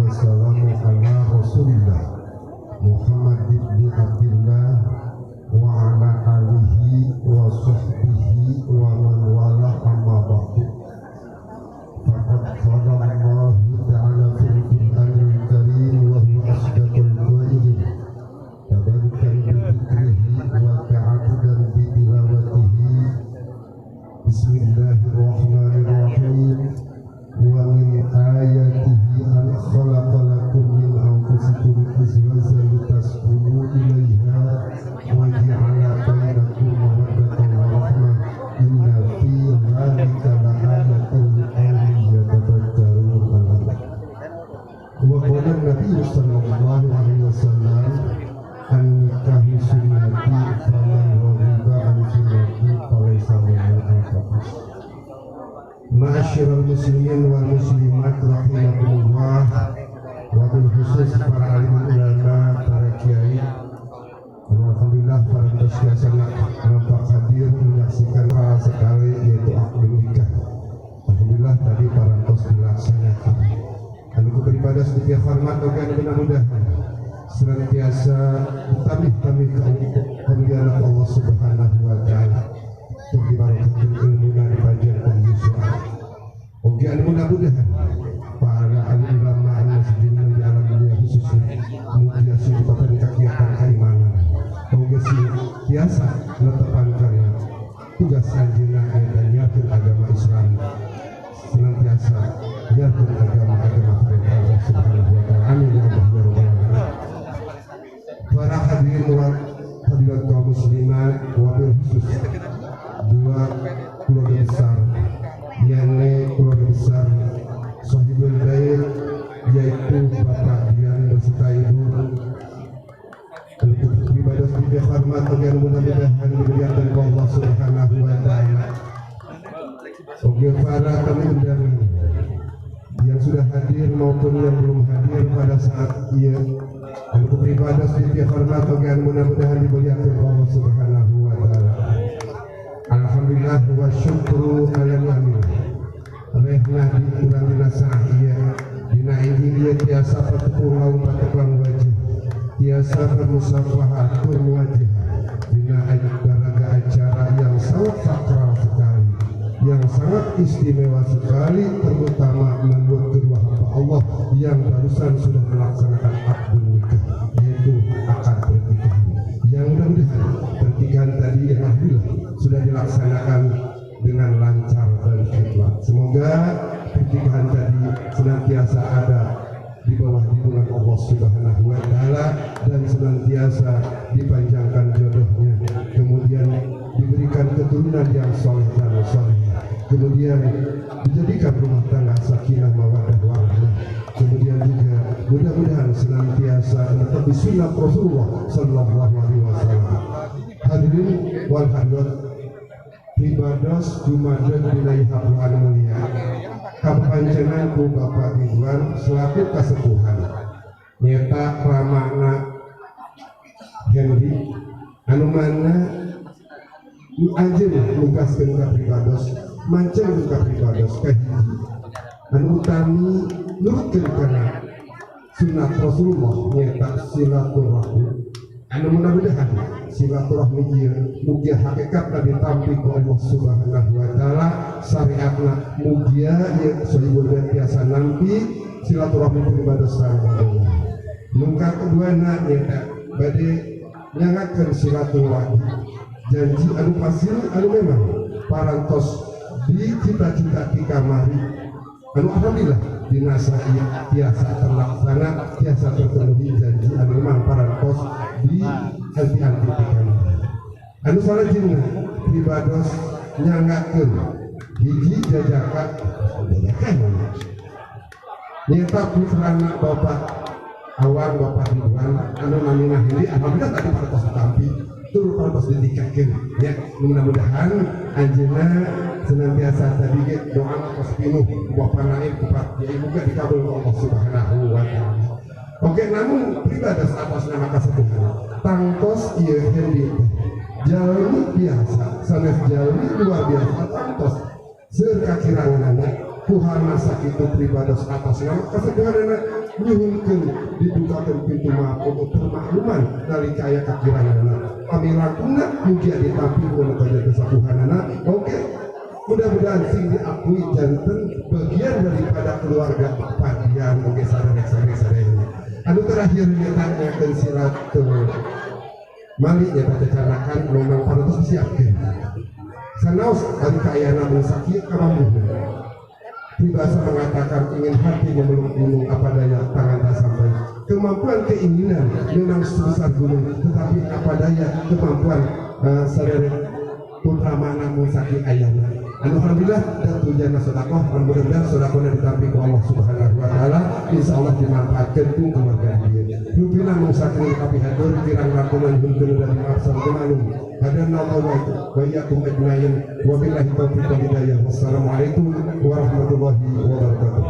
wassalamu ala Rasulillah Muhammad ibn Abdullah wa ala alihi wa sahbihi wa man wala, amma ba'du. Faqad qala Allah ta'ala fil Qur'anil Karim wa huwa asdaqul qailin, tabarukan bi dzikrihi wa ta'abudan bi tilawatihi. Bismillahirrahmanirrahim. Wa min ayatihi an khalaqa lakum min anfusikum azwajan litaskunu ilaiha wa ja'ala bainakum mawaddatan wa rahmah, inna fi dzalika laayatin liqaumin yatafakkarun. Wa qala Nabi sallallahu alaihi wasallam, an-nikahu sunnati, faman raghiba an sunnati falaysa minni. Ma'asyiral muslimin wal muslimat rahimakumullah, wabil khusus para alim ulama, para kiai. Alhamdulillah, para biasa nampak hadir menyaksikan sekali, yaitu akad nikah. Alhamdulillah, tadi parantos dilaksanakan. Anu beribadah sedikit hormat oke, anu mudah-mudahan senantiasa tamih-tamih kemuliaan Allah Subhanahu wa taala. Untuk dibarokahkan ilmu dan dipanjangkan yuswa. Oke, anu mudah-mudahan para alim ulama anu masjid di alam dunia khususnya mugia sing dipakai kegiatan keimanan. Oke, sing biasa netepan karena tugas anjeunna eta nyiarkeun agama Islam, senantiasa nyiarkeun agama-agama perintah Allah Subhanahu wa taala. Amin ya Allah ya rabbal alamin. Para hadirin wal hadirat kaum muslimat, wabil khusus dua keluarga besar, yakni keluarga besar Sohibul Bait, yaitu Bapak Dian beserta Ibu. Ibadah dihormat yang mudah-mudahan dimuliakan Allah Subhanahu wa taala. Oke, para tamu undangan yang sudah hadir maupun yang belum hadir pada saat ia, untuk beribadah dihormat yang mudah-mudahan dimuliakan Allah Subhanahu wa taala. Alhamdulillah wa syukru ala ni'amillah. Rehna di urang dina saah ieu, dina enjing ieu, tiasa patepung laung patepang wajah, tiasa bermusafahatun wajah dina garaga acara yang sangat sakral sekali, yang sangat istimewa sekali, terutama menurut kedua hamba Allah yang barusan sudah melaksanakan akad nikah, yaitu akad pernikahan, yang mudah-mudahan pernikahan tadi yang alhamdulillah sudah dilaksanakan dengan lancar dan khidmat. Semoga pernikahan tadi senantiasa ada di bawah lindungan Allah Subhanahu wa taala dan senantiasa dipanjangkan jodohnya, kemudian diberikan keturunan yang soleh dan soleh, kemudian dijadikan rumah tangga sakinah, mawaddah, warahmah, kemudian juga mudah-mudahan senantiasa tetap di sunnah Rasulullah Sallallahu Alaihi Wasallam. Hadirin wal hadirat, pribados jumadeng dina hapuran mulia kapancenan ku Bapak Ridwan selaku kasepuhan, nyata ramana Henry, anu mana anjeun nugaskeun ka pribados, mancen ka pribados kahiji anu utami nurutkeun kana sunat Rasulullah, nyata silaturahmi, anu mudah-mudahan silaturahmi ieu mugia hakikatna ditampi ku Allah Subhanahu wa taala, syariatna mugia ieu sohibul bait tiasa nampi silaturahmi pribados sareng. Nu kaduana nyata bade nyangakeun silaturahmi, janji anu pasir, anu memang parantos di cita-cita di kamari, anu alhamdulillah dina ieu tiasa terlaksana, tiasa terpenuhi janji anu memang parantos di anti-anti di kamari. Anu salajengna, pribados nyangakeun hiji jajaka, jajakan nyata putrana Bapak Awang, Bapak Ridwan, anu namina Hendy. Alhamdulillah, tadi parantos ditampi tur parantos dinikahkeun ya. Mudah-mudahan anjeunna senantiasa tadi ge doa tos pinuh Bapak Naib ku Pak Kiai, muga dikabul ku Allah Subhanahu wa taala. Oke, namun pribados atas nama kasepuhan, tangtos ieu Hendy teh jalmi biasa, sanes jalmi luar biasa, tangtos seueur kakiranganana. Kuhana sakitu, pribados atas nama kasepuhanana. Nyuhunkeun dibukakeun pintu maaf untuk permakluman nalika aya kakiranganna. Pami langkungna mugia ditampi ku nu kasapuhanana. Oke, mudah-mudahan sing diakui janten bagian daripada keluarga Padian oge saderek-saderek sadayana. Anu terakhir nyaeta silaturahmi, nyata cacanakan memang parantos disiapkeun. Sanaos ari kaayana mung sakieu kamampuhna. Peribahasa mengatakan ingin hati memeluk gunung, apa daya tangan tak sampai. Kemampuan keinginan memang sebesar gunung, tetapi apa daya kemampuan saderek putra mana mung sakieu ayana. Anu alhamdulillah dan tujuan sedekah, mudah-mudahan sedekahna ditampi ku Allah Subhanahu wa taala, insyaallah dimanfaatkeun ku keluarga dia. Rupina mung sakieu kapihatur, kirang langkungan nyuhunkeun dari maaf sareng maklum. Hadana Allah wa iyyakum ajmain, wa billahi taufiq wal hidayah. Wassalamualaikum warahmatullahi wabarakatuh.